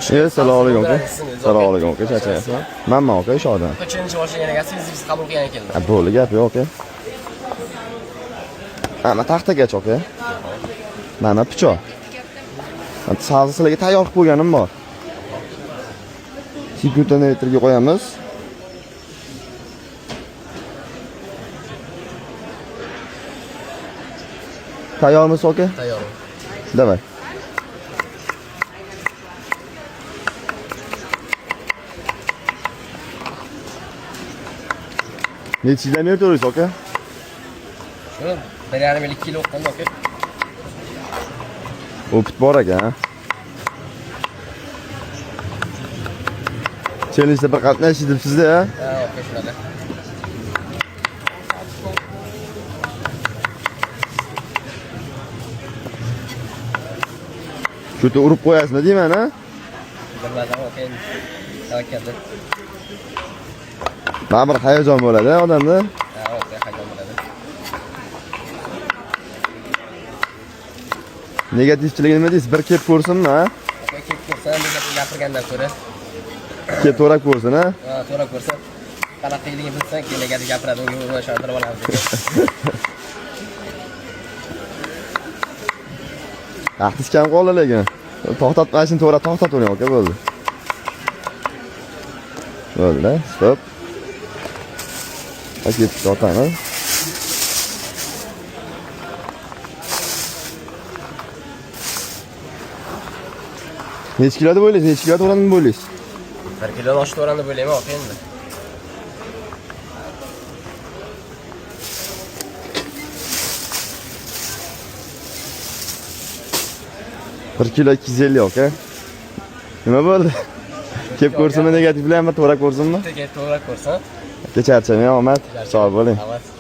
Assalomu alaykum aka. Assalomu alaykum aka, charchayapsizmi? Manman aka, ishodan. Challenge boshlagan ekansiz, biz qabul qilgan keldi. Ha, bo'ldi, gap yo'q aka. Mana taxtagacha aka. Mana pichoq. Sabzi sizlarga tayyor qilib qo'yganim bor. Sekundnometrga qo'yamiz. Tayyormisiz aka? Tayyor. Давай. Nechidan beri to'laysiz aka? Shuni 1,5 kilo o'qqanda aka. Опыт bor ekan, ha? Challenge'da bir qatnashdi debsiz-da, ha? Ha, aka shunaqa. Shu yerda urib qo'yasizmi deyman, ha? Bilmadim aka endi. Tavakkal. Baribir hayajon bo'ladi odamda. Ha, aka hayajon bo'ladi. Negativchilik nima deysiz? Bir kelib ko'rsinmi, ha? Aka kelib ko'rsa, negativ gapirgandan ko'ra, Kelib to'rab ko'rsin, ha? ha, to'g'ri ko'rsa, qanaqa bilsa, keyin negativ gapiradi, unga o'zini ishontirib olamiz. Vaqtingiz kam qoldi lekin. To'xtat, mana shuni to'g'ri to'xtatavering aka, bo'ldi. Bo'ldi, stop. Aka, tortamiz. Necha kilo deb o'ylaysiz? Necha kilo to'g'ri deb o'ylaysiz? 1 kilo osh to'g'rani deb o'ylayman aka endi. Bir kilo 250 aka. Nima bo'ldi? Kelib ko'rsinmi negativlarmi, to'g'ri ko'rsinmi? Bitta kelib to'g'ri ko'rsa, Aka, charchamang, omad. Sog' bo'ling. Omad.